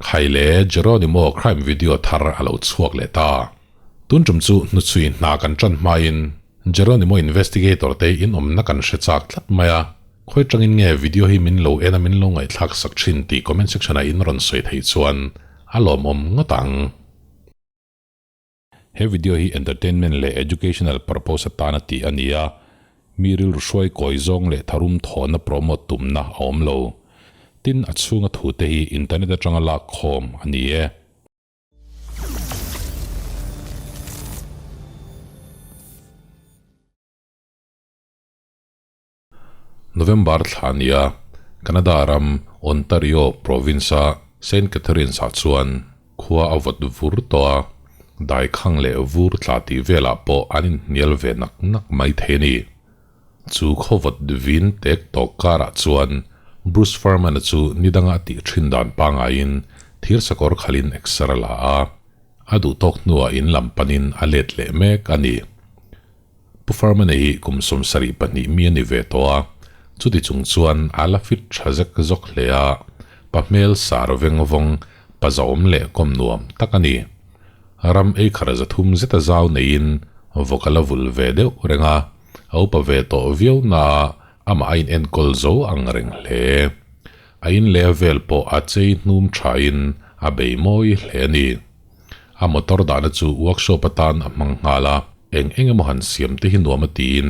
Khai le Jeronimo crime video thar a lo chhuak leh ta. Tun tum chu hnuchhui hna kan tan hmain Jeronimo investigator te in awmna kan hre chak tlat mai a, khawi tangin nge video hi min lo en a min lo ngaihthlak sak thin tih comment section ah in rawn sawi theih chuan a lawmawm ngawt ang. He video hi entertainment leh educational purpose atana tih a ni a, mi rilru hruai kawi zawng leh tharum thawhna promote tumna a awm lo. Tin, a chhunga thute hi internet atanga lak khawm a ni e. November thla nia Canada ram Ontario province-a Saint Catharines-ah chuan khua a vawt vur tawh a, daikhang leh vur tla tih velah pawh an inhnial ve nak nak mai thei a ni. Chu khaw vawt vin tek tawk karah chuan Bruce Furman-a chu nidanga a tih thin dan pangaiin thir sakawr khalin exer a la a, a duhtawk hnuah in lam panin a let leh mek a ni. Pu Farmana hi kum 72 mi a ni ve tawh a, chuti chung chuan a la fit tha zek zawk hle a, pa hmel sar veng vawng, pa zahawm leh kawm nuam tak a ni. Ram ei khar 300 zeta zau neiin vawk a la vul ve deuh reng a, a upa ve tawh viau na a amah a inenkawl zo ang reng hle. A in leh a vel pawh a chei hnum thain a bei mawi hle a ni. A motor dahna chu workshop atan a hmang nghal a, eng eng emaw han siam te hi nuam a tiin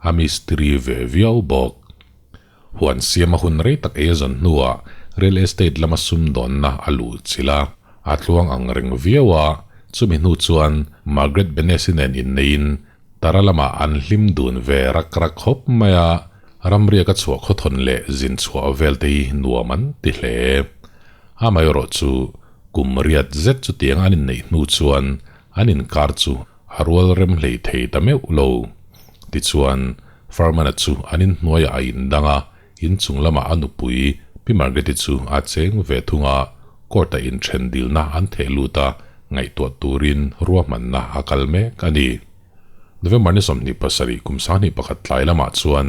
a mistiri ve viau bawk. Huan siam a hun rei tak ei a zawn hnuah real estate lama sumdawnna a luh chilh a, a tluang ang reng viau a, chumi hnu chuan Margaret Benesi nen inneiin Tara lamah an hlim dun ve rak rak khawp mai a, ramriak a chhuah khawthawn leh zin chhuah vel te hi nuam an ti hle. Amaherawh chu kum riat zet chutiang an inneih hnu chuan an inkar chu a rual rem hlei thei ta meuh lo. Tichuan, Farman-a chu an inhnuaiah a indang a, inchung lamah a nupui Pi Margaret-i chu a cheng ve thung a, court-a inthen dilna an theh lut a, ngaihtuah turin ruahmanna a kal mek a ni. November ni 27 kum 21 tlai lamah chuan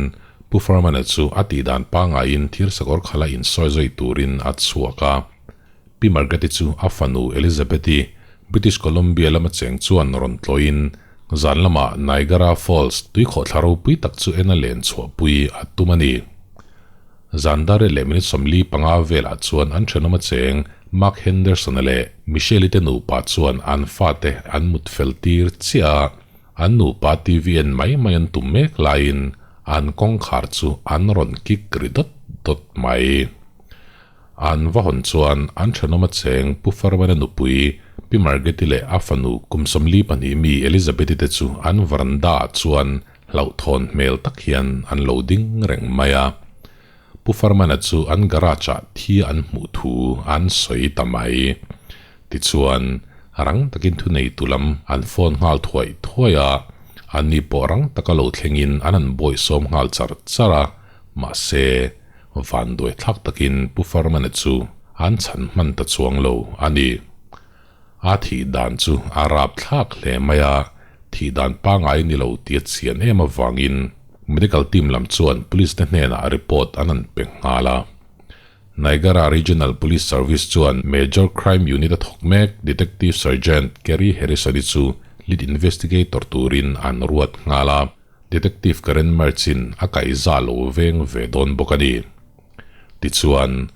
Pu Farman-a chu a tihdan pangaiin thir sakawr khala insawi zui turin a chhuak a. Pi Margaret-i chu a fanu Elizabeth-i British Columbia lama cheng chuan rawn tlawhin zan lamah Niagara Falls tuikhawhthla ropui tak chu en a len chhuahpui a tum a ni. Zan dar leh minute 45 velah chuan an thenawm a cheng Mark Henderson-a leh Michelle-i te nupa chuan an fate an mut fel tir chiah a, an nupa TV en mai mai an tum mek laiin an kawngkhar chu an rawn kik ri dawt dawt mai. An va hawn chuan an thenawm a cheng Pu Farman-a nupui Pi Margaret-i leh a fanu kum 42 mi Elizabeth-i te chu an veranda-ah chuan hlauhthawn hmel tak hian an lo ding reng mai a. Pu Farman-a chu an garage-ah thi an hmuh thu an sawi ta mai. Tichuan, rang takin thuneitu lam an phone nghal thuai thuai a, anni pawh rang taka lo thlengin an han bawihsawm nghal char char a, mahse, vanduai thlak takin Pu Farman-a chu an chhan hman ta chuang lo a ni. A thih dan chu a rap thlak hle mai a, thih dan pangai ni lo tih a chian em avangin medical team lam chuan police te hnenah report an han pe nghal a. Niagara Regional Police Service chuan Major Crime Unit a thawk mek Detective Sergeant Kerry Harrison-i chu lead investigator turin an ruat nghal a. Detective Karen Mertz-in a kaihza lo veng ve dawn bawk a ni. Tichuan,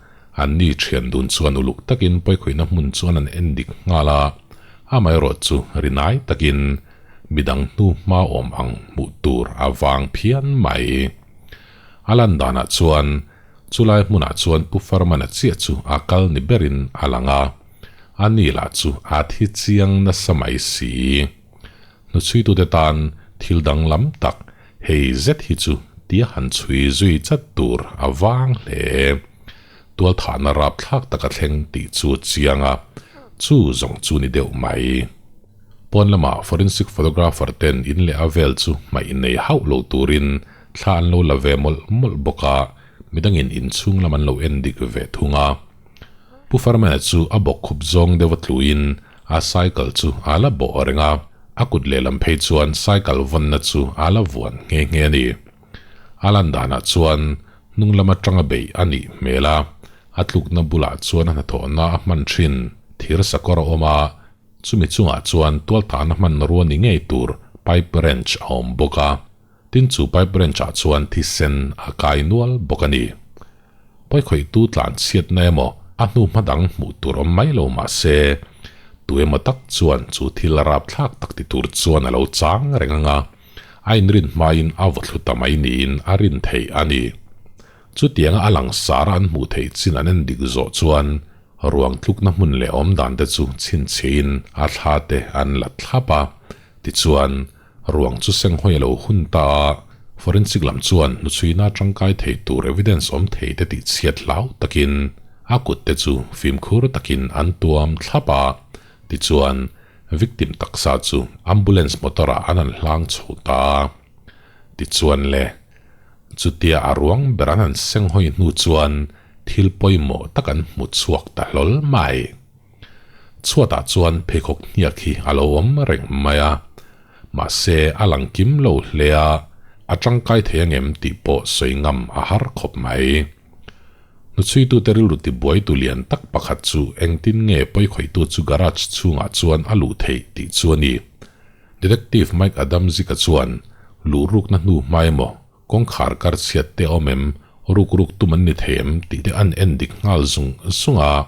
anni thian dun chuan uluk takin pawikhawihna hmun chuan an en dik nghal a, amaherawh chu rinai takin midang hnu hma awm ang hmuh tur a vang phian mai. A lan danah chuan chulai hmunah chuan Pu Farman-a chiah chu a kal ni berin a lang a, ani lah chu a thi chiang nasa mai si. Hnuchhuitute tan thil danglam tak hei zet hi chu tia han chhui zui chat tur a vang hle. Tualthahna rapthlak tak a thleng tih chu chiang a, chu zawng chu ni deuh mai. Pawn lamah forensic photographer ten in leh a vel chu hmaih nei hauh lo turin thla an lo la ve mawlh mawlh bawk a, midangin inchhung lam an lo en dik ve thung a. Pu Farmana chu a bawkkhup zawng deuh a tluin a cycle chu a la bawh reng a, a kut lehlam phei chuan cycle vawnna chu a la vuan nghe nghe a ni. A lan danah chuan hnung lam atanga beih a nih hmel a. A tlukna bulah chuan a hnathawhna a hman thin thir sakawr a awm a, chumi chungah chuan tualthahna hmanrua ni ngei tur pipe wrench a awm bawk a. Tin chu pipe wrench ah chuan thisen a kai nual bawk a ni. Pawikhawihtu tlan chhiatna emaw a hnu hma dang hmuh tur awm mai lo mah se, tu emaw tak chuan chu thil rapthlak tak ti tur chuan a lo chang reng ang a, a inrin hmain a vaw thlu ta mai niin a rin theih a ni. Chutianga a langsara an hmuh theih chin an en dik zawh chuan ruang tlukna hmun leh awmdan te chu chhinchhiahin a thla te an la thlap a, tichuan Ruang chu senghawi a lo hun ta a, forensic lam chuan hnuchhuina tangkai thei tur evidence awm thei te tih chhiat hlau takin a kut te chu fimkhur takin an tuam thlap a, tichuan victim taksa chu ambulance motor ah an han hlang chho ta a. Tichuan le, chutia a ruang ber an han senghawi hnu chuan thil pawimawh tak an hmu chhuak ta hlawl mai. Chhuatah chuan pheikhawk hniak hi a lo awm reng mai a, mahse a lang kim lo hle a, a tangkai thei angem tih pawh sawi ngam a har khawp mai. Hnuchhuitute rilru tibuaitu lian tak pakhat chu engtin nge pawikhawihtu chu garage chhungah chuan a luh theih tih chu a ni. Detective Mike Adamczyk-a chuan luh rukna hnu hma emaw Kawngkhar kar chhiat te awm em, ruk ruk tum an ni thei em tih te an en dik nghal zung zung a,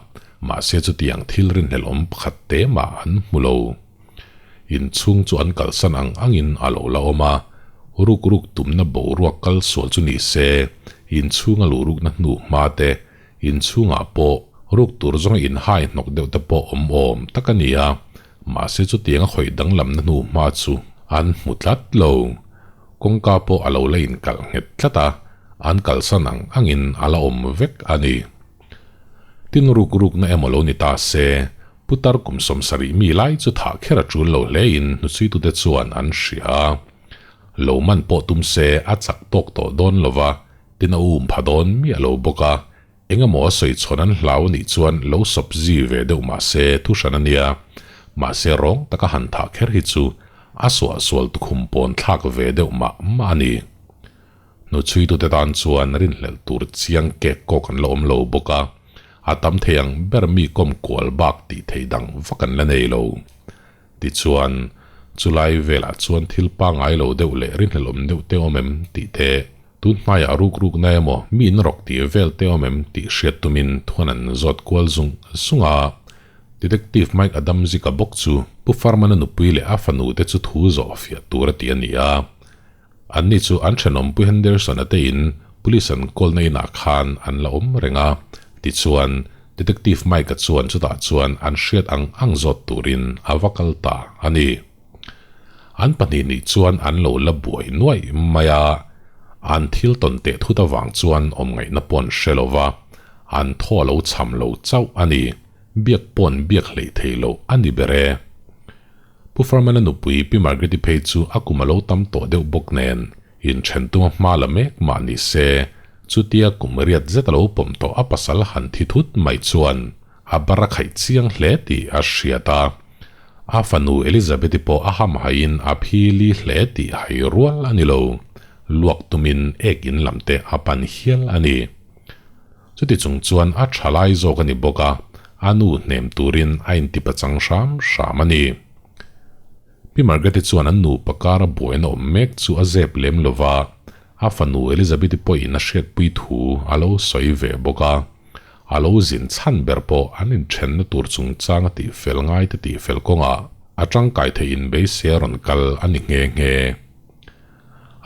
mahse chutiang thil rinhlelh awm pakhat te mah an hmu lo. Inchhung chu an kalsan ang angin a lo la awm a, ruk ruk tumna boruak kal sual chu ni se, inchhunga luh rukna hnu hma te, inchhungah pawh ruk tur zawnga inhai hnawk deuh te pawh awm awm tak a ni a, mahse chutianga khawih danglamna hnu hma chu an hmu tlat lo. Kawngka pawh a lo la inkalh nghet tlat a, an kalsan ang angin a la awm vek a ni. Tin ruk rukna emaw lo ni ta se, putar kum 70 mi lai chu thah kher a tul lo hlein hnuchhuitute chuan an hria a. Lo man pawh tum se a chak tawk tawh dawn lo va, tin a um pha dawn miah lo bawk a. Engemaw a sawi chhawn an hlau anih chuan lo sawp zi ve deuh mah se thu hran a nia. Mahse rawng taka han thah kher hi chu a suahsual tukhum pawn thlak ve deuh mah mah a ni. Hnuchhuitute tan chuan rinhlelh tur chiang kek kawk an la awm lo bawk a, a tam thei ang ber mi kawm kual bak tih theih dang vak an la nei lo. Tichuan, chulai velah chuan thil pangngai lo deuh leh rinhlelh awm deuh te awm em tih te, tun hmaiah ruk rukna emaw mi in rawk tih vel te awm em tih hriat tumin thuan an zawt kual zung zung a. Detective Mike Adamczyk-a bawk chu Pu Farman-a nupui leh a fanu te chu thu zawh fiah tur a ti a ni a. Anni chu an thenawm Pu Henderson-a te in police an kawlna inah khan an la awm reng a, tichuan Detective Mike-a chuan chutah chuan an hriat ang ang zawt turin a va kal ta a ni. An pahnih nih chuan an lo la buai nuaih mai a, an thil tawn teh thut avang chuan awm ngaihna pawh an hre lo va, an thaw a lo cham lo chauh a ni, biak pawh an biak hleih thei lo a ni ber e. Pu Farman-a nupui Pi Margaret-i phei chu a kum a lo tam tawh deuh bawk nen, inthen tuma hma la mek mah ni se, chutia kum riat zet a lo pawm tawh a pasal han thi thut mai chuan a bar a khaih chiang hle tih a hriat a. A fanu Elizabeth-i pawh a hamhaiin a phili hle tih hai rual a ni lo, luak tumin ek in lam te a pan hial a ni. Chuti chung chuan a tha lai zawk a ni bawk a, a nu hnem turin a intipa chang hram hram a ni. Pi Margaret-i chuan an nupa kara buaina awm mek chu a zep lem lo va, a fanu Elizabeth-i pawhin a hriatpui thu a lo sawi ve bawk a. A lo zin chhan ber pawh an inthenna tur chungchang a tihfel ngai te tihfel kawngah a tangkai theih inbeisei a rawn kal a ni nghe nghe.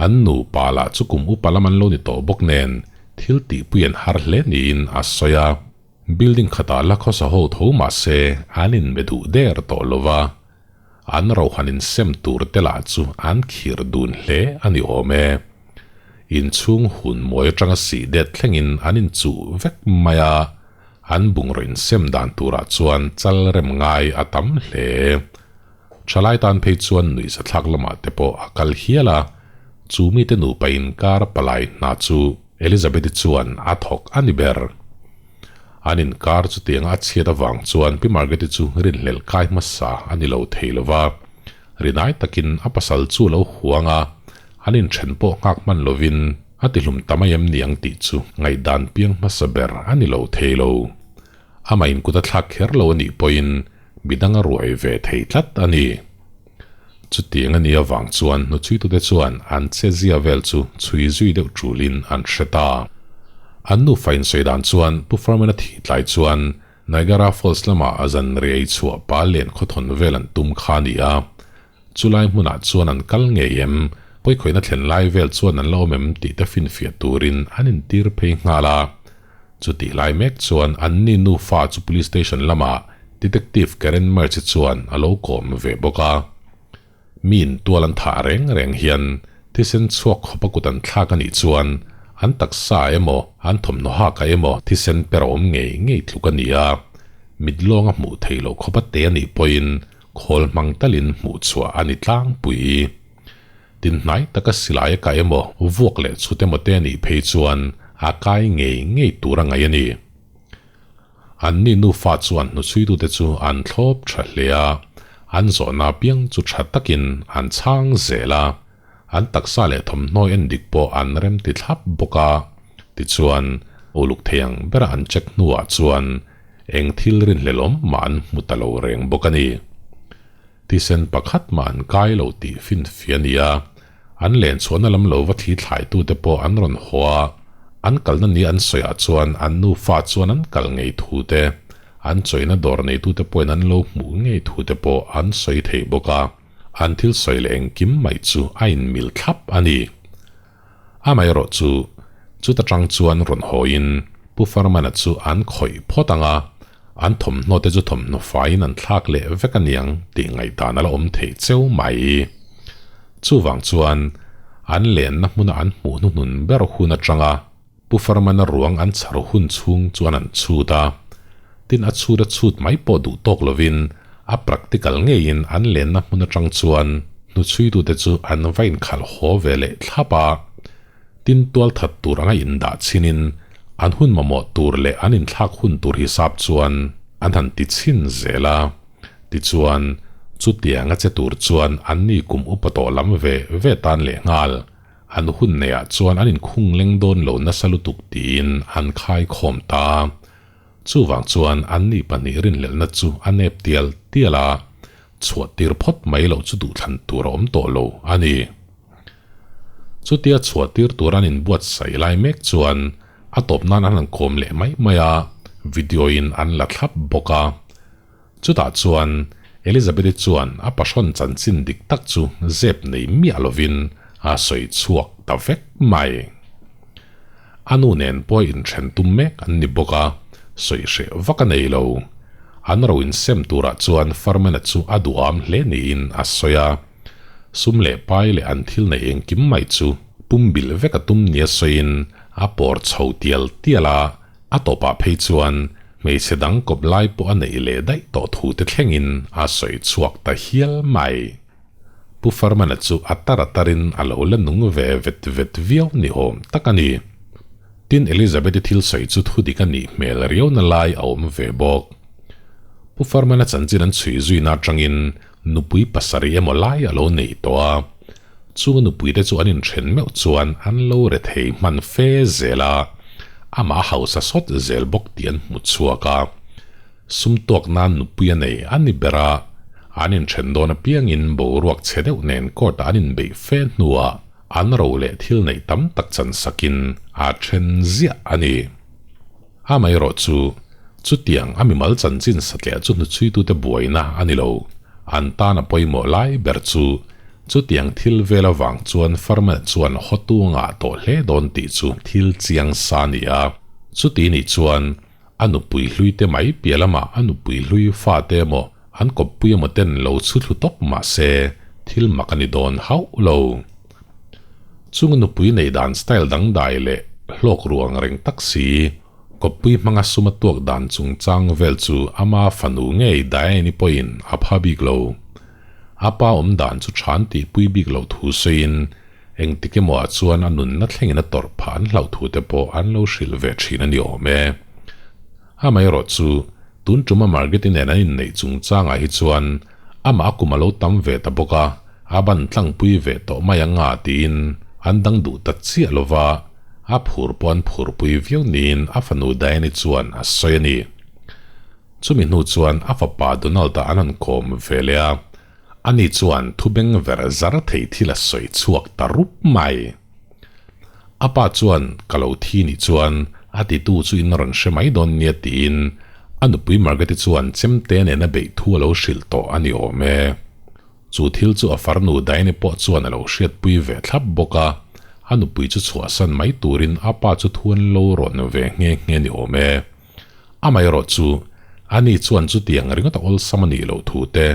An nupa lah chu kum upa lam an lo ni tawh bawk nen thil tihpui an har hle niin a sawi a. Building khatah la khawsa ho tho mah se an inbe duh der tawh lo va, an rohan insem tur te lah chu an khir dun hle a ni awm e. Inchhung hun mawi atanga sih det thlengin an inchuh vek mai a, an bungraw insem dan turah chuan chal rem ngai a tam hle. Thalai tan phei chuan nuihza thlak lamah te pawh a kal hial a, chu mite nupa inkar palai hna chu Elizabeth-i chuan a thawk a ni ber. An inkar chutianga a chhiat avang chuan Pi Margaret-i chu rinhlelh kai hmasa a ni lo thei lo va, rinai takin a pasal chu a lo huang a, an inthen pawh nghak hman lovin A tihlum ta mai em ni ang tih chu ngaihdan piang hmasa ber a ni lo thei lo. Amah in kut a thlak kher lo a nih pawhin midang a ruai ve thei tlat a ni. Chutiang a nih avang chuan hnuchhuitute chuan an chezia vel chu chhui zui deuh tulin an hre ta. An nufa insawi dan chuan Pu Farman-a thih tlai chuan Niagara Falls lamah a zan riai chhuah pa len khawthawn vel an tum kha a ni a. Chulai hmunah chuan an kal ngei em? Pawikhawihna thlen lai vel chuan an la awm em tih te finfiah turin an intir phei nghal a. Chutih lai mek chuan anni nufa chu Police Station lamah Detective Karen March-i chuan a lo kawm ve bawk a. Miin tual an thah reng reng hian thisen chhuak khawpa kut an thlak a nih chuan an taksa emaw an thawmhnaw hak ah emaw thisen per a awm ngei ngei tluk a ni a. Mit lawng a hmuh theih loh khawpa te a nih pawhin Khawl hmang talin hmuh chhuah a ni tlangpui. Tin hnai taka silai a kai emaw, vuak leh chhut emaw te a nih phei chuan a kai ngei ngei tur a ngaih a ni. Anni nufa chuan hnuchhuitute chu an thlawp tha hle a, an zawhna apiang chu tha takin an chhang zel a, an taksa leh thawmhnaw en dik pawh an rem ti thlap bawk a. Tichuan, uluk thei ang bera an check hnuah chuan Eng thil rinhlelawm mah an hmu ta lo reng bawk a ni. Thisen pakhat mah an kai lo tih finfia a ni a, an len chhuahna lam lo va thli thlaitute pawh an rawn haw a, an kalna ni an sawiah chuan an nufa chuan an kal ngei thu te, an chawina dawr neitute pawhin an lo hmuh ngei thu te pawh an sawi thei bawk a, an thil sawi leh engkim mai chu a inmil thlap a ni. Amaherawh chu, chuta tang chuan rawn hawiin Pu Farmana chu an khawih phawt ang a, an thawmhnaw te chu thawmhnaw faiin an thlak leh vek a niang tih ngaihdan a la awm theih cheu mai. Chuvang chuan an lenna hmuna an hmuh hnuhnun ber hun atanga Pu Farmana ruang an chhar hun chhung chuan an chhut a. Tin a chhut a chhut mai pawh duh tawk lovin a practical ngeiin an lenna hmun atang chuan hnuchhuitute chu an va inkhalh haw ve leh thlap a. Tin tual that tur anga indah chhinin an hun mamawh tur leh an inthlak hun tur hisap chuan an han ti chhin zel a. Tichuan, chutianga che tur chuan anni kum upa tawh lam ve ve tan leh nghal. An hun neihah chuan an inkhung leng dawn lo nasa lutuk tiin an khai khawm ta. Chuvang chuan anni pahnih rinhlelhna chu a nep tial tial a, chhuah tir phawt mai loh chu duhthlan tur a awm tawh lo a ni. Chutia chhuah tir tur an inbuatsaih lai mek chuan a tawp nan an han kawm leh mai mai a, video in an la thlap bawk a. Chutah chuan Elizabeth-i chuan a pahrawn chanchin dik tak chu zep nei miah lovin a sawi chhuak ta vek mai. A nu nen pawh inthen tum mek an ni bawk a, sawi hreh vak a nei lo. An ro insem turah chuan Farman-a chu a duham hle niin a sawi a. Sum leh pai leh an thil neih engkim mai chu pumbilh vek a tum nia sawiin a pawr chho tial tial a. A tawpah phei chuan hmeichhe dang kawp lai pawh a neih leh daih tawh thu te thlengin a sawi chhuak ta hial mai. Pu Farmana chu a tar a tarin a lo la nung ve vet vet viau ni awm tak a ni. Tin Elizabeth-i thil sawi chu thu dik a nih hmel riauna lai a awm ve bawk. Pu Farmana chanchin an chhui zuina atangin nupui pasarih emaw lai a lo nei tawh a. Chung nupui te chu an inthen meuh chuan an lo re thei hman fe zel a, amah a hausa sawt zel bawk tih an hmu chhuak a. Sum tuak nan nupui a nei a ni ber a, an inthen dawn apiangin boruak chhe deuh nen court ah an inbeih fe hnuah an ro leh thil neih tam tak chan sakin a then ziah a ni. Amaherawh chu, chutiang a mimal chanchin satliah chu hnuchhuitute buaina a ni lo. An tan a pawimawh lai ber chu, chutiang thil vel avang chuan Farman chuan hawtu a ngah tawh hle dawn tih chu thil chiang sa a ni a. Chuti nih chuan, a nupui hlui te mai piah lamah a nupui hlui fate emaw, an kawppui emaw ten lo chhu thlu tawp mah se, thil mak a ni dawn hauh lo. Chung a nupui nei dan style dangdai leh hlawk ruang reng tak si, kawppui hmanga sum a tuak dan chungchang vel chu ama fanu ngei Diane-i pawhin a pha bik lo. A pa awm dan chu than tihpui bik loh thu sawiin engtik emaw ah chuan a nunna thlengin a tawrh phah an hlauh thu te pawh an lo hrilh ve thin a ni awm e. Amaherawh chu tun tuma Margaret-i nen an inneih chungchangah hi chuan amah a kum a lo tam ve ta bawk a, A ban tlangpui ve tawh mai ang a tiin an dang duh ta chiah lo va. A phur pawh an phurpui viau niin a fanu Diane-i chuan a sawi a ni. Chumi hnu chuan a fapa Donald-a an han kawm ve leh a, ani chuan thu beng ver zar thei thil a sawi chhuak ta rup mai. A pa chuan ka lo thi nih chuan a titu chu in rawn hre mai dawn nia tiin a nupui Margaret-i chuan chemte nena beih thu a lo hrilh tawh a ni awm e. Chu thil chu a farnu Diane pawh chuan a lo hriatpui ve thlap bawk a, a nupui chu chhuahsan mai turin a pa chu thu an lo rawn ve nghe nghe ni awm e. Amaherawh chu, ani chuan chutiang ringawt a awlsam a nih loh thu te,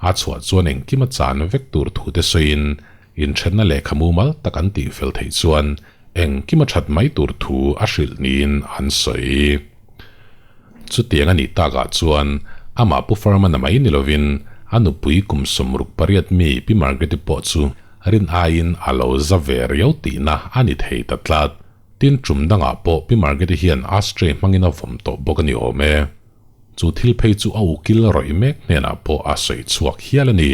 a chhuah chuan engkim a chan vek tur thu te sawiin inthenna lehkha mumal tak an tihfel theih chuan engkim a that mai tur thu a hrilh niin an sawi. Chutiang a nih takah chuan amah Pu Farmana mai ni lovin a nupui kum 68 mi Pi Margaret-i pawh chu rin aiin a lo za ve riau tihna a ni thei ta tlat. Tin, tum dangah pawh Pi Margaret-i hian ashtray hmangin a vawm tawh bawk a ni awm e. Chu thil phei chu a ukil rawih mek hnenah pawh a sawi chhuak hial a ni.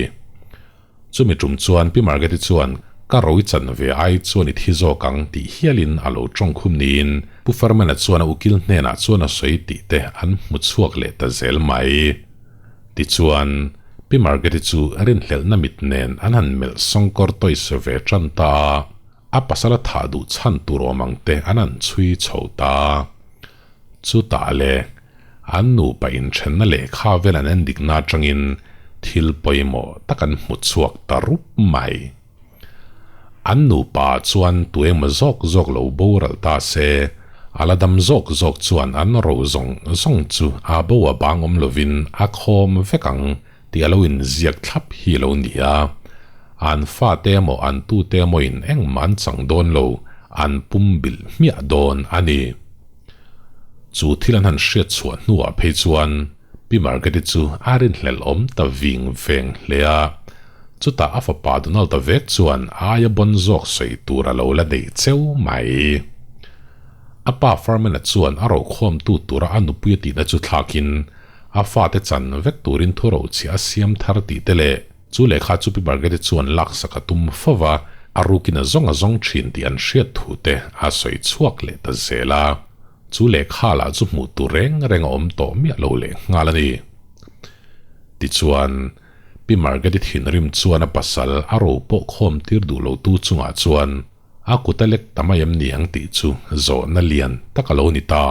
Chumi tum chuan Pi Margaret-i chuan ka ro i chan ve ai chuan i thi zawk ang tih hialin a lo tawngkhum niin Pu Farman-a chuan a ukil hnenah chuan a sawi tih te an hmu chhuak leh ta zel mai. Tichuan, Pi Margaret-i chu rinhlelhna mit nen an han melh sawngkawr tawise ve tan ta a, a pasal a thah duh chhan tur awm ang te an han chhui chho ta. Chutah le, an nupa inthenna lehkha vel an endikna atangin thil pawimawh tak an hmu chhuak ta rup mai. An nupa chuan tuemaw zawk zawk lo boral ta se, a la dam zawk zawk chuan an ro zawng zawng chu a bo a bang awm lovin a khawm vek ang tih a lo inziak thlap hi a lo ni a. An fate emaw an tute emawin engmah an chang dawn lo, an pum bilh hmiah dawn a ni. Chu thil an han hriat chhuah hnuah phei chuan Pi Margaret-i chu a rinhlelh awm ta ving veng hle a. Chutah a fapa Donald-a vek chuan aia bawn zawk sawi tur a lo la nei cheu mai. A pa Farman-a chuan a rokhawmtu tura a nupui a tihna chu thlakin a fate chan vek turin thu rochhiah a siam thar tih te leh chu lehkha chu Pi Margaret-i chuan laksak a tum fo va, a rukin a zawng a zawng thin tih an hriat thu te a sawi chhuak leh ta zel a. Chu lehkha lah chu hmuh tur reng reng a awm tawh miah lo leh nghal a ni. Tichuan, Pi Margaret-i thinrim chuan a pasal a ro pawh khawm tir duh lo tu chungah chuan a kut a lek ta mai em ni ang tih chu zawhna lian tak a lo ni ta.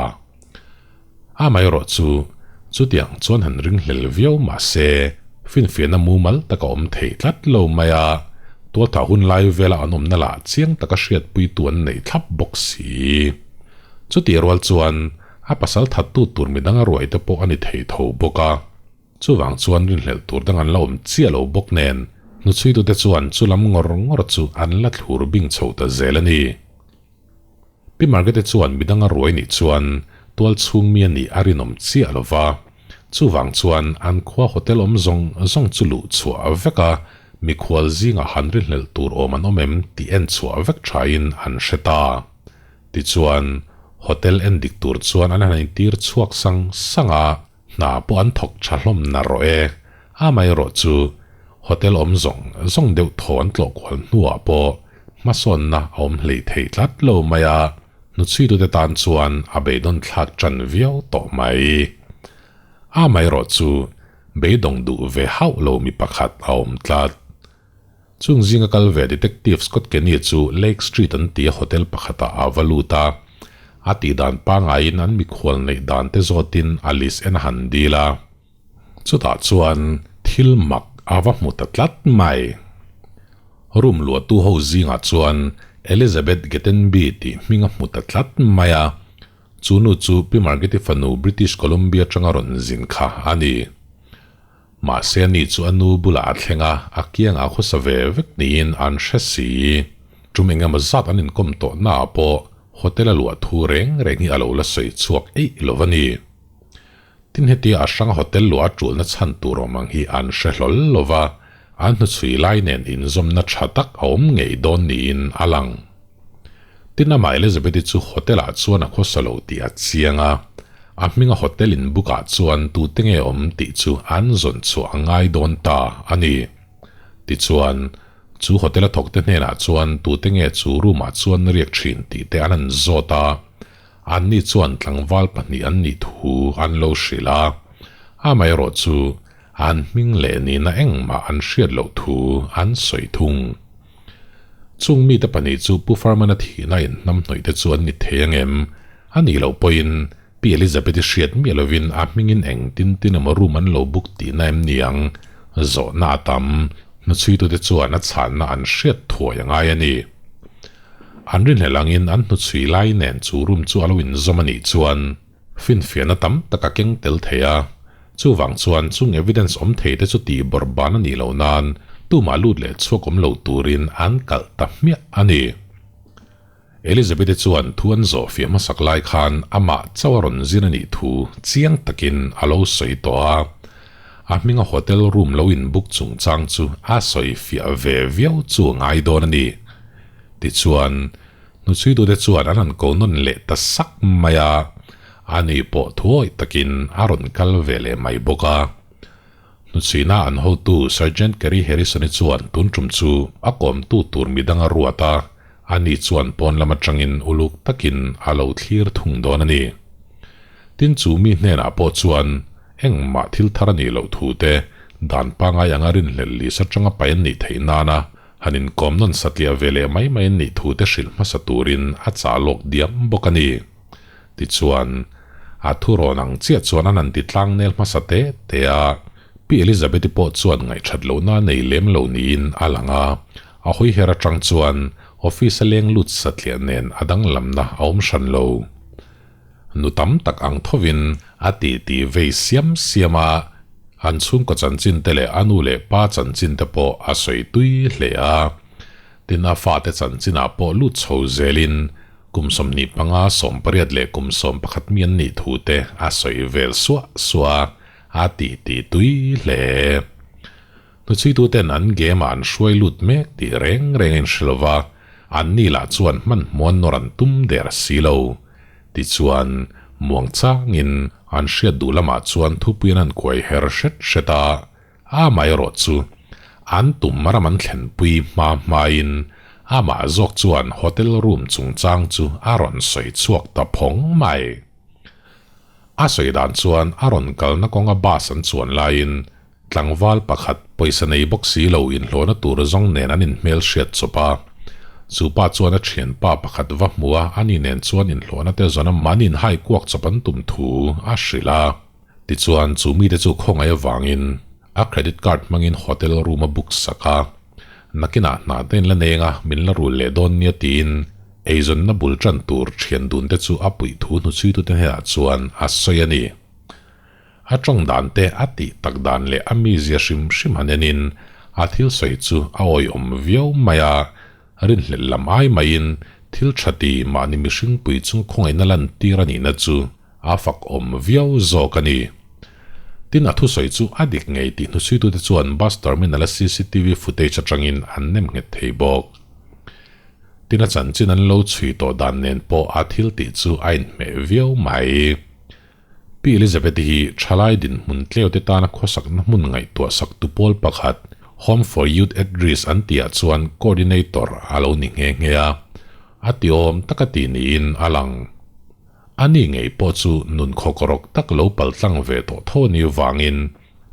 Amaherawh chu, chutiang chuan han ringhlel viau mah se, finfiahna mumal tak a awm thei tlat lo mai a, tualthah hun lai vela an awmna lah chiang taka hriatpuitu an nei thlap bawk si. Chutih rual chuan, a pasal thattu tur midang a ruai te pawh a ni thei tho bawk a. Chuvang chuan rinhlelh tur dang an la awm chiah lo bawk nen, hnuchhuitute chuan chulam ngawr ngawr chu an la thlur bing chho ta zel a ni. Pi Margaret-i chuan midang a ruai nih chuan tual chhung mi a nih a rinawm chiah lo va, chuvang chuan an khua hotel awm zawng zawng chu luh chhuah vek a, mikhual zingah han rinhlelh tur awm an awm em tih en chhuah vek thain an hre ta. Tichuan, hotel en dik tur chuan an han intir chhuak sang sang a, hna pawh an thawk tha hlawm na rawh e. Amaherawh chu, hotel awm zawng zawng deuh thaw an tlawh kual hnuah pawh hmasawnna a awm hlei thei tlat lo mai a, hnuchhuitute tan chuan a beidawn thlak tan viau tawh mai. Amaherawh chu, beidawng duh ve hauh lo mi pakhat a awm tlat. Chung zinga kal ve Detective Scott Kenny chu Lake Street an tia hotel pakhatah a va lut a. A tih dan pangaiin an mikhual neih dan te zawtin a list en a han dil a. Chutah chuan thil mak a va hmu ta tlat mai. Room luahtu ho zingah chuan Elizabeth Gettenby tih hming a hmu ta tlat mai a. Chu nu chu Pi Margaret-i fanu British Columbia atanga rawn zin kha a ni. Mahse ani chu a nu bulah a thleng a, a kiangah khawsa ve vek niin an hre si. Tum engemaw zat an inkawm tawh naah pawh hotel a luah thu reng reng hi a lo la sawi chhuak eih lo a ni. Tin hetia a hranga hotel luah a tulna chhan tur awm ang hi an hre hlawl lo va, an hnuchhui lai nen inzawmna tha tak a awm ngei dawn niin a lang. Tin amah Elizabeth-i chu hotel-ah chuan a khawsa lo tih a chiang a, a hminga hotel in book-ah chuan tute nge awm tih chu an zawn chhuah a ngai dawn ta a ni. Tichuan, Chu hotel a thawkte hnenah chuan tute nge chu room ah chuan riak thin tih te an han zawt a, anni chuan tlangval pahnih an nih thu an lo hrilh a, amaherawh chu an hming leh nihna engmah an hriat loh thu an sawi thung. Chung mite pahnih chu Pu Farman-a thihna inhnamhnawih te chu an ni thei angem? A nih loh pawhin Pi Elizabeth-i hriat miah lovin a hmingin eng tin tin emaw room an lo book tihna em ni ang? Zawhna a tam. Hnuchhuitute chuan a chhanna an hriat thuai a ngai a ni. An rinhlelh angin an hnuchhui lai nen chu room chu a lo inzawm a nih chuan finfiahna tam tak a keng tel thei a. Chuvang chuan chung evidence awm thei te chu tih bawrh ban a nih loh nan tumah lut leh chhuak awm lo turin an kalh ta hmiah a ni. Elizabeth-i chuan thu an zawh fiah hmasak lai khan amah chauh a rawn zin a nih thu chiang takin a lo sawi tawh a, a hminga hotel room lo in book chungchang chu a sawi fiah ve viau chu a ngai dawn a ni. Tichuan, hnuchhuitute chuan an han ko nawn leh ta sak mai a, ani pawh thuawih takin a rawn kal ve leh mai bawk a. Hnuchhuina an hotu Sergeant Kerry Harrison-i chuan tun tum chu a kawmtu tur midang a ruat a, ani chuan pawn lam atangin uluk takin a lo thlir thung dawn a ni. Tin chu mi hnenah pawh chuan engmah thil thar a nih loh thu te, dan pangai anga rinhlelh lisa atanga pai an nih theih nana han inkawm nawn satliah ve leh mai mai an nih thu te hrilh hmasa turin a chah lawk diam bawk a ni. Tichuan, a thurawn ang chiah chuan an han ti tlangnel hmasa te te a, Pi Elizabeth-i pawh chuan ngaihthat lohna a nei lem lo niin a lang a, a hawi her atang chuan office a leng lut satliah nen a danglamna a awm hran lo. Nu tam tak ang thovin a ti ti vei siam siam a, an chhungkaw chanchin te leh a nu leh pa chanchin te pawh a sawi tui hle a. Tin a fate chanchinah pawh lut chho zelin Kum 25, 18 leh kum 11 mi an nih thu te a sawi vel suah suah a, a ti ti tui hle. Hnuchhuituten an game ah an hruai lut mek tih reng reng a inhre lo va, an ni lah chuan hmanhmuan nawr an tum der si lo. Tichuan, muang changin an hriat duh lamah chuan thupui an han kuai her hret hret a, Amaherawh chu, an tum ram an thlenpui hma hmain amah zawk chuan hotel room chungchang chu a rawn sawi chhuak ta phawng mai. A sawi dan chuan a rawn kalna kawnga bus an chuan laiin tlangval pakhat pawisa nei bawk si lo inhlawhna tur zawng nen an inhmel hriat chawp a. Chu pa chuan a thianpa pakhat va hmu a, ani nen chuan inhlawhna te zawna mahni inhai kuak chawp an tum thu a hrilh a. Tichuan, chu mite chu khawngaih avangin a credit card hmangin hotel room a book sak a, nakinah hna te in la neng a, min la rul leh dawn nia tiin eizawnna bul tan tur thian dun te chu a puih thu hnuchhuitute hnenah chuan a sawi a ni. A tawng dan te a tih tak dan leh a mizia hrim hrim han enin a thil sawi chu a awihawm viau mai a, rinhlelh lam ai maiin thil tha ti mahni mihring pui chung khawngaihna lantir a nihna chu A fak awm viau zawk a ni. Tin, a thusawi chu a dik ngei tih hnuchhuitute chuan bus terminal-a cctv footage atangin an nem nghet thei bawk. Tin, a chanchin an lo chhui tawh dan nen pawh a thil tih chu a inhmeh viau mai. Pi Elizabeth-i hi thalai dinhmun tleute tana khawsakna hmun ngaihtuah sak tu pawl pakhat, Home for Youth at Risk an tihah chuan coordinator a lo ni nghe nghe a, a ti awm taka ti niin a lang. A ni ngei pawh chu nun khawkrawk tak lo paltlang ve tawh tho a nih vangin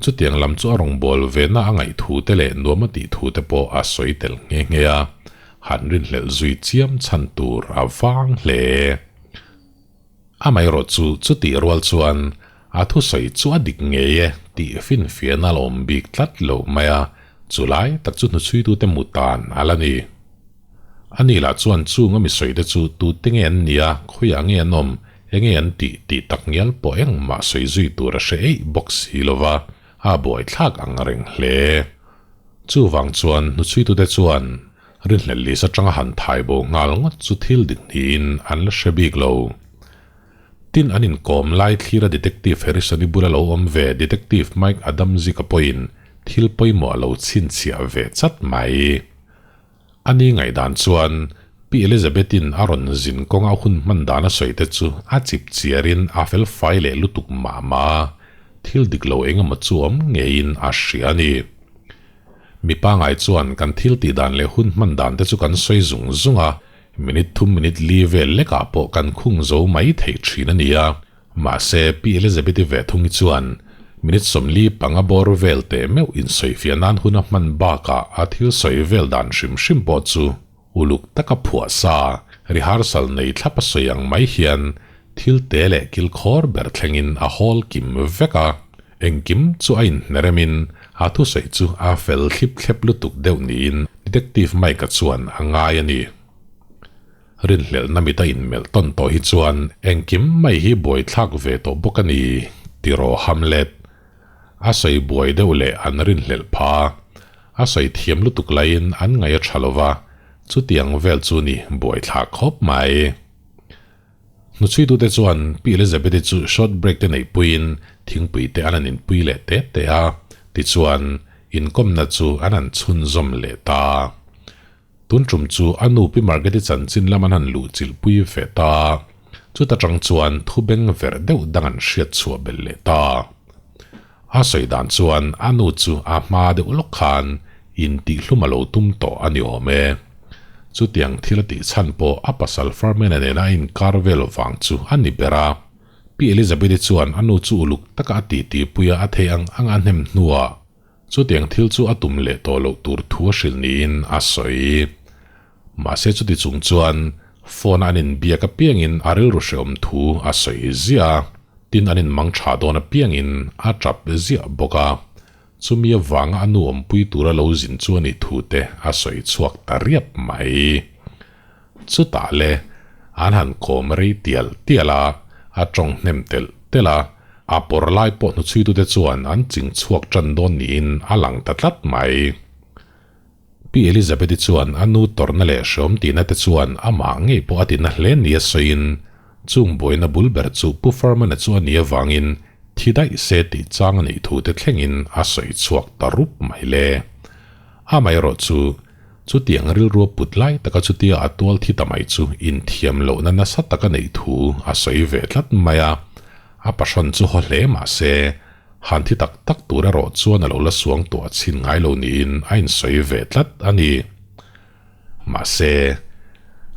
chutiang lam chu a rawngbâwl vena a ngaih thu te leh nuam a tih thu te pawh a sawi tel nghe nghe a, han rinhlelh zui chiam chhan tur a vang hle. Amaherawh chu chutih rual chuan a thusawi chu a dik ngei e tih finfiahna a la awm bik tlat lo mai a, chulai tak chu hnuchhuitute mu tan a la ni. Ani lah chuan chung a mi sawi te chu tute nge an nia, khawiah nge an awm, enge an tih tih tak ngial pawh engmah sawi zui tur a hre eih bawk si lo va, a buaithlak ang reng hle. Chuvang chuan hnuchhuitute chuan rinhlelh lisa tanga han thai bo nghal ngawt chu thil dik niin an la hre bik lo. Tin an inkawm lai thlira Detective Harrison-i bula lo awm ve Detective Mike Adamczyk-a pawhin thil pawimawh a lo chhinchhiah ve chat mai. A ni ngaihdan chuan Pi Elizabeth-in a rawn zin kawnga hun hman dan a sawi te chu a chip chiarin a fel fai leh lutuk mah mah a, thil dik lo eng emaw chu awm ngeiin a hria a ni. Mi pangai chuan kan thil tih dan leh hun hman dan te chu kan sawi zung zung a, minute thum minute li vel lekah pawh kan khung zo mai thei thin a nia. Mahse, Pi Elizabeth-i ve thung hi chuan minute 45 bawr vel teh meuh insawifiah nan hun a hman bakah a thil sawi vel dan hrim hrim pawh chu Uluk taka phuah sa, rehearsal nei thlap a sawi ang mai hian thil te leh kilkhawr ber thlengin a hawl kim vek a, engkim chu a inhneremin a thusawi chu a fel thlip thlep lutuk deuh niin Detective Mike-a chuan a ngai a ni. Rinhlelhna mit a inmelh tawn tawh hi chuan engkim mai hi buaithlak ve tawh bawk a ni tiraw Hamlet. A sawi buai deuh leh an rinhlelh pha. A sawi thiam lutuk laiin an ngaih a tha lo va, chutiang vel chu ni buaithlak khawp mai. Hnuchhuitute chuan Pi Elizabeth-i chu short break te neihpuiin thingpui te an han inpui leh te te a, tichuan inkawmna chu an han chhunzawm leh ta. Tun tum chu a nu Pi Margaret-i chanchin lam an han luhchilhpui ve ta. Chuta tang chuan thu beng verh deuh dang an hriat chhuah belh leh ta. A sawi dan chuan a nu chu a hma deuh lawk khan intihhlum a lo tum tawh a ni awm e. Chutiang thil a tih chhan pawh a pasal Farmena nena a inkar vel vang chu a ni ber a. Pi Elizabeth-i chuan a nu chu uluk taka a titipui a, a theih ang ang a hnem hnuah Chutiang thil chu a tum leh tawh loh tur thu a hrilh niin a sawi. Mahse chuti chung chuan phone a an inbiak apiangin a rilru hrehawm thu a sawi ziah a, tin an inmang tha dawn apiangin a tap ziah bawk a. Chumi avanga a nu awmpui tura lo zin chu a nih thu te a sawi chhuak ta riap mai. Chutah le an han kawm rei tial tial a, a tawng hnem telh telh a, a pawr lai pawh hnuchhuitute chuan an ching chhuak tan dawn niin a lang ta tlat mai. Pi Elizabeth-i chuan a nu tawrhna leh hreawm tihna te chuan amah ngei pawh a tina hle nia sawiin, chung buaina bul ber chu Pu Farman-a chu a nih avangin thi daih se tih chang a neih thu te thlengin a sawi chhuak ta rup mai le. Amaherawh chu Chutiang rilrua put lai taka chutia a tual thi ta mai chu inthiam lohna nasa taka neih thu a sawi ve tlat mai a, a pahrawn chu haw hle mah se, han thi tak tak tur erawh chuan a lo la suang tuah chhin ngai lo niin a insawi ve tlat a ni. Mahse,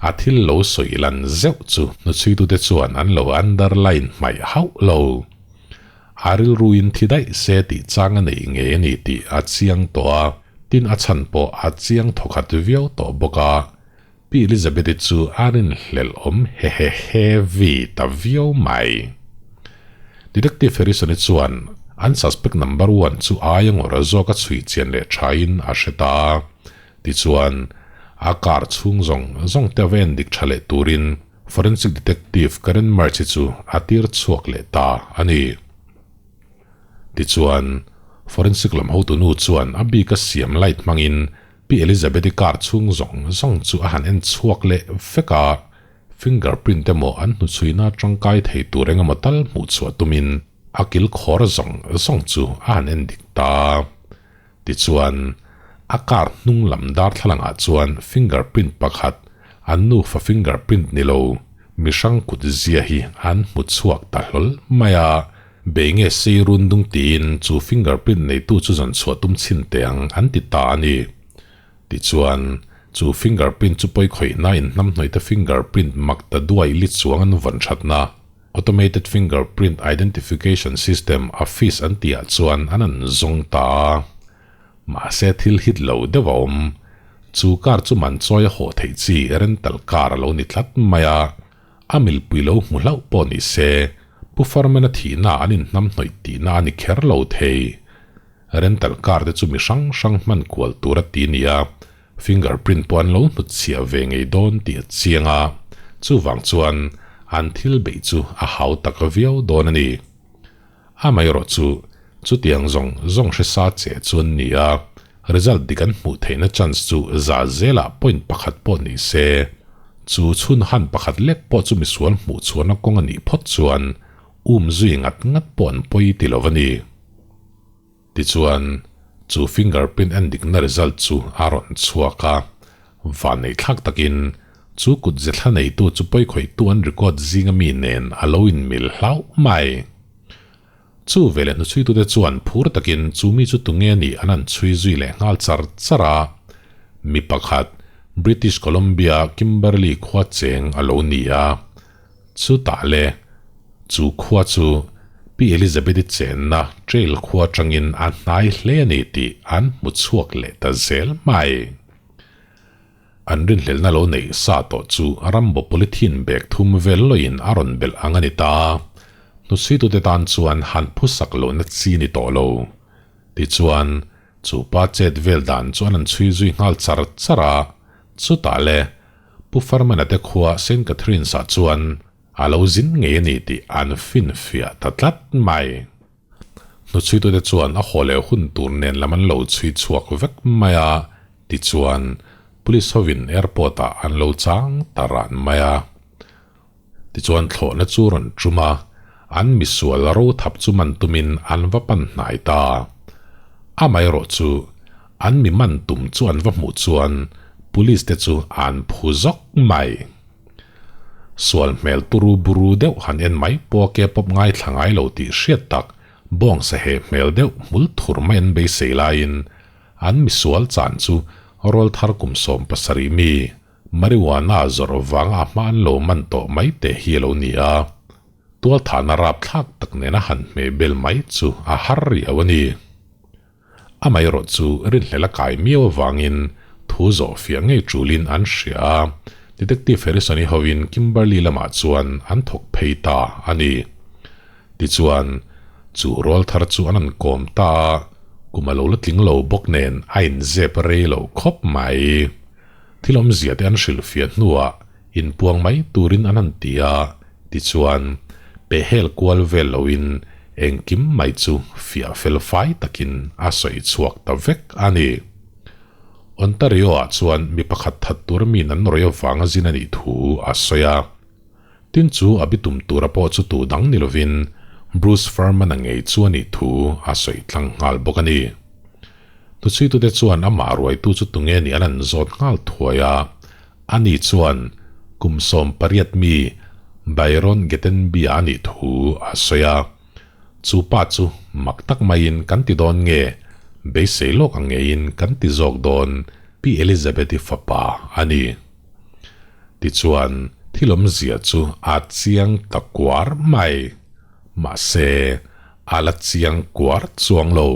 a thil lo sawi lan zeuh chu hnuchhuitute chuan an lo underline hmaih hauh lo. A rilruin thi daih se tih chang a nei ngei a ni tih a chiang tawh a, tin a chhan pawh a chiang thawkhat viau tawh bawk a. Pi Elizabeth-i chu a rinhlelh awm hehehevi ta viau mai. Detective Harrison-i chuan an suspect number one chu aia ngawrh zawk a chhui chian leh thain a hre ta a. Tichuan, a car chhung zawng zawng te va endik tha leh turin Forensic Detective Karen March hi chu a tir chhuak leh ta a ni. Tichuan, Forensic lam hotunu chuan a bik a siam light hmangin Pi Elizabeth-i car chhung zawng zawng chu a han en chhuak leh vek a, fingerprint emaw an hnuchhuina tangkai thei tur engemaw tal hmuh chhuah tumin a kil khawr zawng zawng chu a han en dik ta. Tichuan, a car hnung lam darthlalangah chuan fingerprint pakhat, an nufa fingerprint ni lo, mihrang kut zia hi an hmu chhuak ta hlawl mai a. Bei nge sei run dung tiin chu fingerprint neitu chu zawn chhuah tum chhin teh ang an ti ta a ni. Tichuan, chu fingerprint chu pawikhawihna inhnamhnawihte fingerprint mak ta duai li chuang an vawn thatna, Automated Fingerprint Identification System, AFIS, an tihah chuan an an zawng ta a. Mahse thil hit lo deuh a awm. Chu car chu man chawi a hawh theih chi rental car a lo ni tlat mai a. A milpui lo hmu hlauh pawh ni se, Pu Farman-a thihna an inhnamhnawih tihna a ni kher lo thei. Rental car te chu mi hrang hrang hman kual tur a ti nia. Fingerprint pawh an lo hnutchhiah ve ngei dawn tih a chiang a, chuvang chuan an thil beih chu a hau tak viau dawn a ni. Amaherawh chu, chutiang zawng zawng hre sa che chu an ni a, result dik an hmuh theihna chance chu za zelah point pakhat pawh ni se, chu chhun han pakhat lek pawh chu misual hmuh chhuahna kawng a nih phawt chuan um zui ngat ngat pawh an pawi ti lo a ni. Tichuan, chu fingerprint en dikna result chu a rawn chhuak a, vanneih thlak takin chu kut ze thla neitu chu pawikhawihtu an record zinga mi nen a lo inmil hlauh mai. Chu veleh hnuchhuitute chuan phur takin chu mi chu tunge nih an han chhui zui leh nghal char char a. Mi pakhat, British Columbia Kimberley khua cheng a lo ni a. Chutah le, chu khua chu Pi Elizabeth-i chenna Trail khua atangin a hnai hle a ni tih an hmu chhuak leh ta zel mai. An rinhlelhna lo neih sa tawh chu Rambo polythene bag thum vel lawiin a rawn belh ang a ni ta. Hnuchhuitute tan chuan han phusak lohna chi ni tawh lo. Tichuan, chu pa chet vel dan chu an han chhui zui nghal char char a, chutah le, Pu Farmana te khua Saint Catherine's-ah chuan a lo zin ngei a ni tih an finfiah ta tlat mai. Hnuchhuitute chuan a haw leh hun tur nen lam an lo chhui chhuak vek mai a, tichuan Police hovin airport-ah an lo chang ta ran mai a. Tichuan thlawhna chu rawn tum a, an misual ro thap chu man tumin an va pan hnai ta. Amaherawh chu an mi man tum chu an va hmuh chuan Police te chu an phu zawk mai. Sual hmel turu buru deuh han en mai pawh ke pawp ngaithla ngai lo tih hriat tak bawngsa he hmel deuh hmul thur mai an beisei laiin an misual chan chu rawlthar kum 70 mi marijuana zawrh vanga a hma an lo man tawh mai te hi a lo ni a, tualthahna rapthlak tak nena han hmeh bel mai chu a har riau a ni. Amaherawh chu rinhlel a kai miau avangin thu zawh fiah ngei tulin an hria a, Detective Harrison-i hovin Kimberley lamah chuan an thawk phei ta a ni. Tichuan, chu rual thar chu an han kawm ta a, kum a lo la tling lo bawk nen a inzep rei lo khawp mai. Thil awmzia te an hrilhfiah hnuah inpuang mai turin an han ti a, tichuan, pehhel kual vel loin engkim mai chu fiah fel fai takin a sawi chhuak ta vek a ni. Ontario-ah chuan mi pakhat that tur miin an rawih avanga zin a nih thu a sawi a. Tin chu a bitum tura pawh chu tu dang ni lovin Bruce Furman-a ngei chu a nih thu a sawi tlang nghal bawk a ni. Hnuchhuitute chuan amah ruaitu chu tunge nih an an zawt nghal thuai a, ani chuan kum 18 mi Byron Getenby-a a nih thu a sawi a. Chu pa chu mak tak maiin kan ti dawn nge, beisei lawk ang ngeiin kan ti zawk dawn Pi Elizabeth-i fapa a ni. Tichuan thil awmzia chu a chiang ta kuar mai. Mahse, a la chiang kuar chuang lo.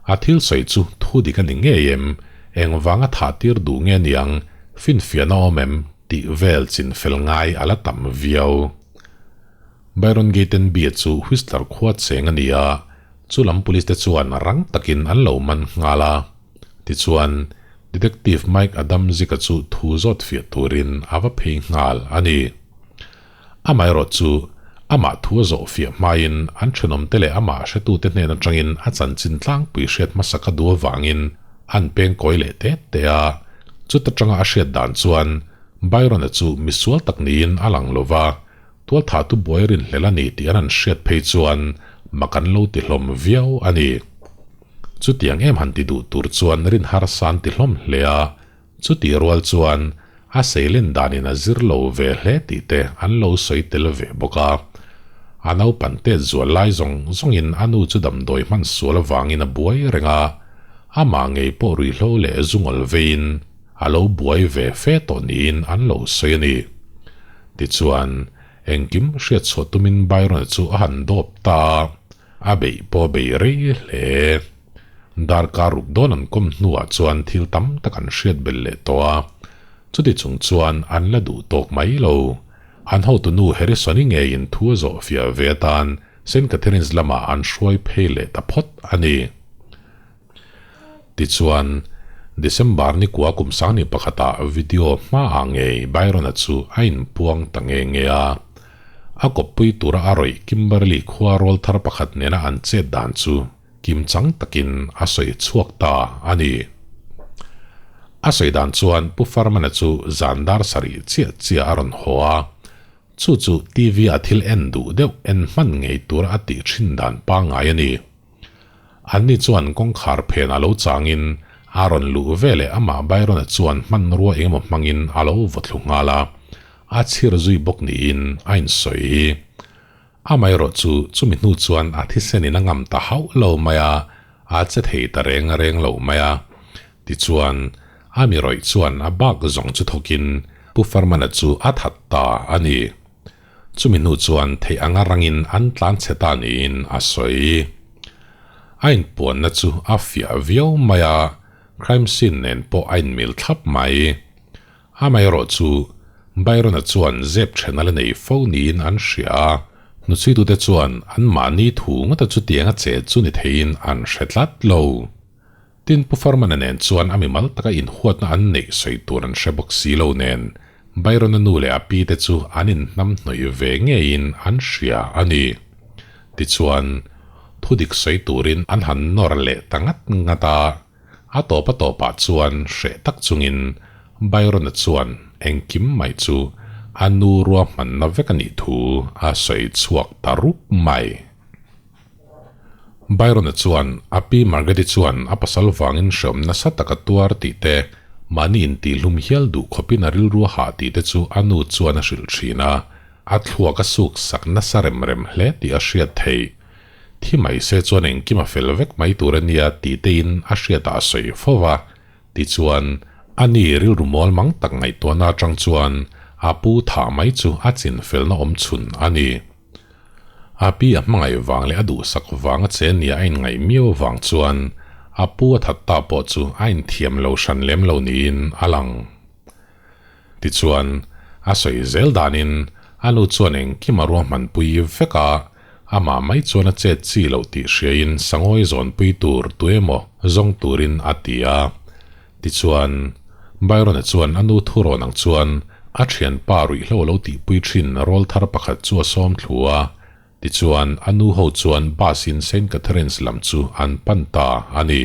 A thil sawi chu thu dik a ni ngei em? Engvanga thah tir duh nge niang? Finfiahna awm em? tih vel chin fel ngai a la tam viau. Byron Gatenby-a chu Whistler khua cheng a ni a, chu lam police te chuan rang takin an lo man nghal a. Tichuan, Detective Mike Adamczyk-a chu thu zawt fiah turin a va phei nghal a ni. Amaherawh chu, amah thu a zawh fiah hmain an thenawmte leh amah hretute hnen atangin a chanchin tlangpui hriat hmasa ka duh avangin an peng kawi leh te te a. Chuta tanga a hriat dan chuan Byron-a chu misual tak niin a lang lo va, tualthahtu buai rinhlel a ni tih an han hriat phei chuan mak an lo ti hlawm viau a ni. Chutiang em han ti duh tur chuan rin harsa an ti hlawm hle a, Chutih rual chuan a seilen danin a zir lo ve hle tih te an lo sawi tel ve bawk a. A naupan tet zual lai zawng zawngin a nu chu damdawi hman sual avangin a buai reng a, amah ngei pawh ruihhlo leh zungawl veiin a lo buai ve fe tawh niin an lo sawi a ni. Tichuan, engkim hriatchhuah tumin Byron-a chu a han dawp ta a. A beih pawh a bei rei hle. Darkar ruk dawn an kawm hnuah chuan thil tam tak an hriat belh leh tawh a, chuti chung chuan an la duh tawk mai lo. An hotunu Harrison-i ngeiin thu a zawh fiah ve atan Saint Catherine's lamah an hruai phei leh ta phawt a ni. Tichuan, December ni kua kum sangni pakhatah video hmaah ngei Byron-a chu a inpuang ta nge nge a. A kawppui tura a rawih Kimberley khua rawl thar pakhat nena an chet dan chu kimchang takin a sawi chhuak ta a ni. A sawi dan chuan Pu Farman-a chu zan dar sarih chiah chiah a rawn haw a, chu chu TV-a thil en duh deuh en hman ngei tura a tih thin dan pangngai a ni. Anni chuan kawngkhar phenah lo changin a rawn luh veleh amah Byron-a chuan hmanrua engemaw hmangin a lo vaw thlu nghal a, a chhir zui bawk niin a insawi. Amaherawhchu chumi hnu chuan a thisen in a ngam ta hauh lo mai a, a che thei ta reng reng lo mai a. Tichuan, a mi rawih chuan a bak zawng chu thawkin Pu Farmana chu a that ta a ni. Chumi hnu chuan theih anga rangin an tlan chhe ta niin a sawi. A inpuanna chu a fiah viau mai a, crime scene nen pawh a inmil thlap mai. Amaherawh chu Byron-a chuan zep then a la nei fo niin an hria a, hnuchhuitute chuan anmahni thu ngawta chutianga che chu ni theiin an hre tlat lo. Tin, Pu Farman-a nen chuan a mimal taka inhuatna an neih sawi tur an hre bawk si lo nen, Byron-a nu leh a pi te chu an inhnamhnawih ve ngeiin an hria a ni. Tichuan, thudik sawi turin an han nawr leh ta ngat ngat a, a tawp a tawpah chuan hreh tak chungin Byron-a chuan engkim mai chu a nu ruahmanna vek a nih thu a sawi chhuak ta rup mai. Byron-a chuan a pi Margaret-i chuan a pasal vangin hreawm nasa taka tuar tih te, mahni intihlum hial duh khawpin a rilru a hah tih te chu a nu chuan a hrilh thin a, a thluak a suk sak nasa rem rem hle tih a hriat theih. Thi mai se chuan engkim a fel vek mai tur a nia tih tein a hriatah a sawi fo va, tichuan a ni rilru mual mang tak ngaihtuahna atang chuan a pu thah mai chu a chinfelna awmchhun a ni. A pi a hmangaih vang leh a duhsak vang a che nia a inngaih miau vang chuan a pu a that ta pawh chu a inthiam lo hran lem lo niin a lang. Tichuan, a sawi zel danin a nu chuan engkim a ruahmanpui vek a, amah mai chuan a chet chi loh tih hriain sangawi zawnpui tur tuemaw zawng turin a ti a. Tichuan, Byron-a chuan a nu thurawn ang chuan a thianpa ruihhlo lo tihpui thin rawl thar pakhat chu a sawm thlu a. Tichuan, a nu ho chuan bus-in Saint Catherine's lam chu an pan ta a ni.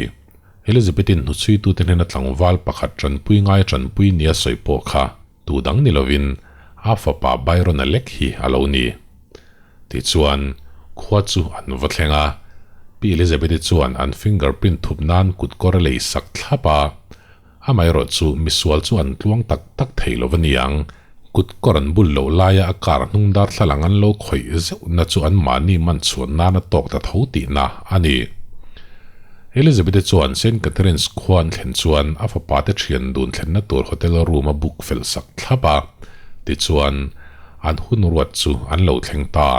Elizabeth-in hnuchhuitute hnena tlangval pakhat tanpui ngai tanpui nia sawi pawh kha tu dang ni lovin a fapa Byron-a lek hi a lo ni. Tichuan, khua chu an va thleng a, Pi Elizabeth-i chuan an fingerprint thup nan kut kawr a lei sak thlap a, amaherawh chu misual chu an tluang tak tak thei lo va niang, kut kawr an bul loh laia a car hnung darthlalang an lo khawih zeuhna chu anmahni man chhuan nan a tawk ta tho tihna a ni. Elizabeth-i chuan Saint Catherine's khua an thlen chuan a fapa te thian dun thlenna tur hotel room a book fel sak thlap a, tichuan, An hun ruat chu an lo thleng ta.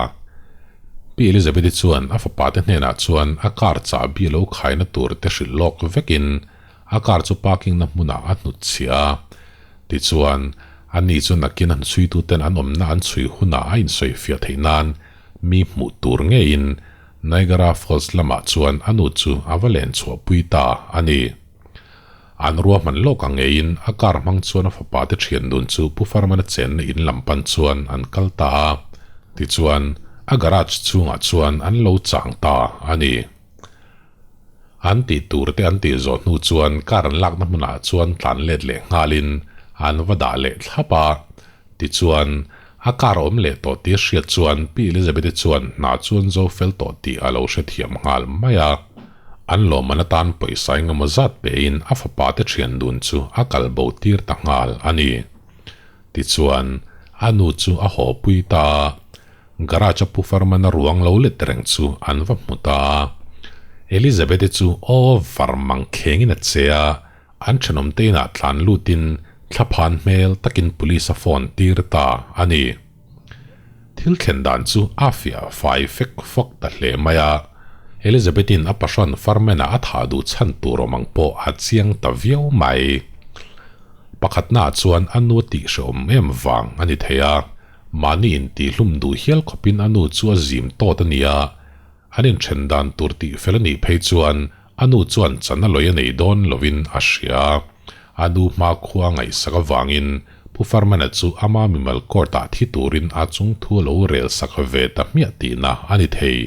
Pi Elizabeth-i chuan a fapate hnenah chuan a car chahbi a lo khaina tur te hrilh lawk vekin a car chu parking-na hmunah a hnutchhiah a. Tichuan, ani chu nakin a hnuchhuituten an awmna an chhui hunah a insawifiah theih nan mi hmuh tur ngeiin Niagara Falls lamah chuan a nu chu a va len chhuahpui ta a ni. An ruahman lawk ang ngeiin a car hmang chuan a fapa te thian dun chu Pu Farmana chenna in lam pan chuan an kal ta a, tichuan a garage chhungah chuan an lo chang ta a ni. An tih tur te an tih zawh hnu chuan car an lakna hmunah chuan tlan let leh nghalin an va dah leh thlap a, tichuan a car a awm leh tawh tih a hriat chuan Pi Elizabeth-i chuan hna chu an zo fel tawh tih a lo hrethiam nghal mai a. An lawmman atan pawisa engemaw zat pein a fapa te thian dun chu a kal bo tir ta nghal a ni. Tichuan, a nu chu a haw pui ta a, garage a pu Farman-a ruang lo let reng chu an va hmu ta a. Elizabeth-i chu aw var mang thlengin a che a, an thenawm te inah tlan lutin thlaphan hmel takin police a phone tir ta a ni. Thil thlen dan chu a fiah fai fek fawk ta hle mai a, Elizabeth-in a pahrawn Farman-a a thah duh chhan tur awm ang pawh a chiang ta viau mai. Pakhatnaah chuan a nu a tihhrehawm em vang a ni thei a, mahni intihlum duh hial khawpin a nu chu a zim tawt a ni a, an inthen dan tur tihfel a nih phei chuan a nu chuan chan a lawi a nei dawn lovin a hria. A nu hmakhua ngaihsak avangin Pu Farmana chu ama mimal court-ah thi turin a chungthu a lo rel sak ve ta hmiah tihna a ni thei.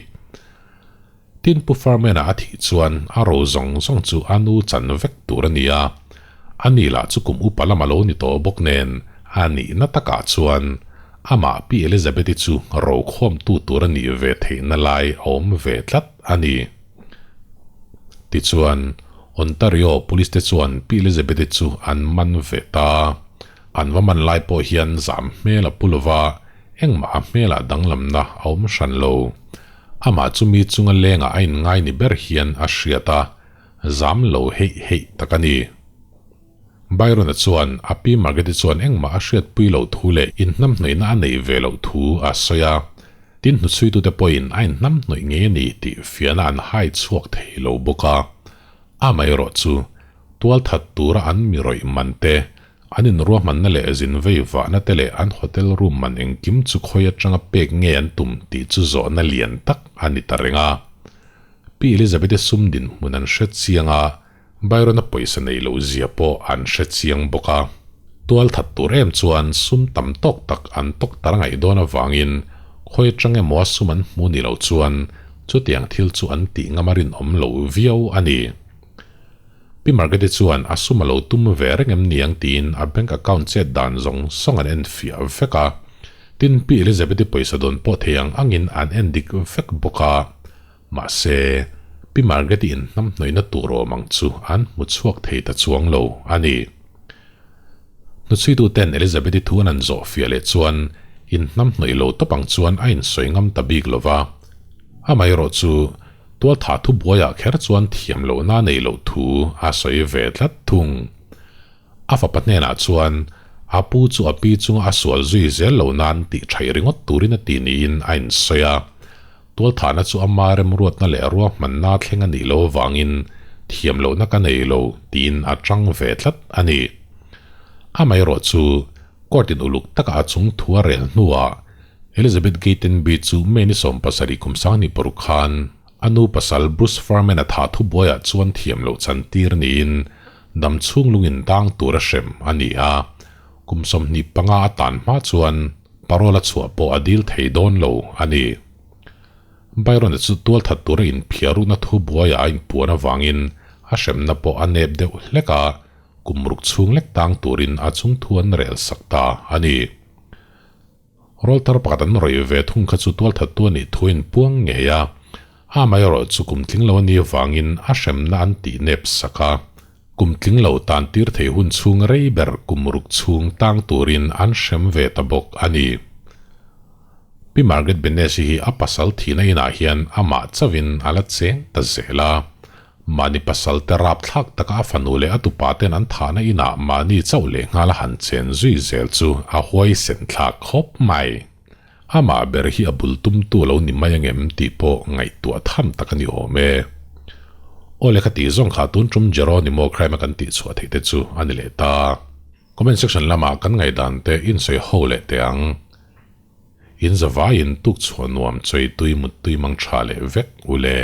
Tin, Pu Farmana a thih chuan a ro zawng zawng chu a nu chan vek tur a ni a, a ni lah chu kum upa lam a lo ni tawh bawk nen a nihna takah chuan amah Pi Elizabeth-i chu ro khawmtu tur a nih ve theihna lai a awm ve tlat a ni. Tichuan, Ontario Police te chuan Pi Elizabeth-i chu an man ve ta. An va man lai pawh hian zam hmel a pu lova, Engmah a hmelah danglamna a awm hran lo. Amah chu mi chunga lengah a inngai ni ber hian a hriat a, zam lo heih heih tak a ni. Byron-a chuan a pi Margaret-i chuan engmah a hriatpui loh thu leh inhnamhnawihna a neih ve loh thu a sawi a. Tin, hnuchhuitute pawhin a inhnamhnawih ngei a ni tih fiahna an hai chhuak thei lo bawk a. Amaherawh chu, tualthat tura an mi rawih man te, an inruahmanna leh zin vei vahna te leh an hotel room man engkim chu khawi atanga pek nge an tum tih chu zawhna lian tak a ni ta reng a. Pi Elizabeth-i sum dinhmun an hre chiang a, Byron-a pawisa nei loh zia pawh an hre chiang bawk a. Tualthat tur em chuan sum tam tawk tak an tawk tar ngaih dawn avangin khawi atang emaw a sum an hmu ni lo chuan chutiang thil chu an tih ngam a rinawm lo viau a ni. Pi Margaret-i chuan a sum a lo tum ve reng em niang tiin a bank account chet dan zawng zawng an enfiah vek a. Tin, Pi Elizabeth-i pawisa dawn pawh thei ang angin an endik vek bawk a. Mahse, Pi Margaret-i inhnamhnawihna tur awm ang chu an hmu chhuak thei ta chuang lo a ni. Hnuchhuituten Elizabeth-i thu an han zawh fiah leh chuan inhnamhnawih lo tawp ang chuan a insawi ngam ta bik lo va. Amaherawh chu, tualthah thubuaiah kher chuan thiam lohna nei loh thu a sawi ve tlat thung. A fapa hnenah chuan a pu chu a pi chunga a sual zui zel lo nan tih thaih ringawt turin a ti niin a insawi a. Tualthahna chu ama remruatna leh ruahmanna thleng a nih loh avangin thiam lohna ka nei lo tiin a chang ve tlat a ni. Amaherawh chu court in uluk taka a chung thu a rel hnuah Elizabeth Gatenby chu May ni 70 kum 26 khan a nu pasal Bruce Furman-a thah thubuaiah chuan thiam loh chantir niin dam chhung lungin tang tura hrem a ni a, kum 25 a tan hma chuan Parole a chhuah pawh a dil thei dawn lo a ni. Byron-a chu tualthat tura inphiarukna thu buaiah a inpuan avangin a hremna pawh a nep deuh hlek a, kum ruk chhung lek tang turin a chung thu an rel sak ta a ni. Rawlthar pakhat an rawih ve thung kha chu tualthattu a nih thu a inpuang ngei a, amaherawh chu kum tling lo a nih avangin a hremna an tih nep sak a. Kum tling lo tan tir thei hun chhung rei ber kum ruk chhung tang turin an hrem ve ta bawk a ni. Pi Margaret Benes-i hi a pasal thihna inah hian amah chauhin a la cheng ta zel a. Mahni pasal te rapthlak taka a fanu leh a tupa ten an thahna inah mahni chauh leh nghal a han chen zui zel chu a huaisen thlak khawp mai. Amah ber hi a bul tumtu a lo ni mai angem tih pawh ngaihtuah tham tak a ni awm e. Aw lehkha tih zawng kha tun tum Jeronimo crime a kan tih chhuah theih te chu a ni leh ta. Comment section lamah kan ngaihdan te insawi ho leh teh ang. In zavaiin tuk chhuah nuam chawi tui mut tui mang tha leh vek u le.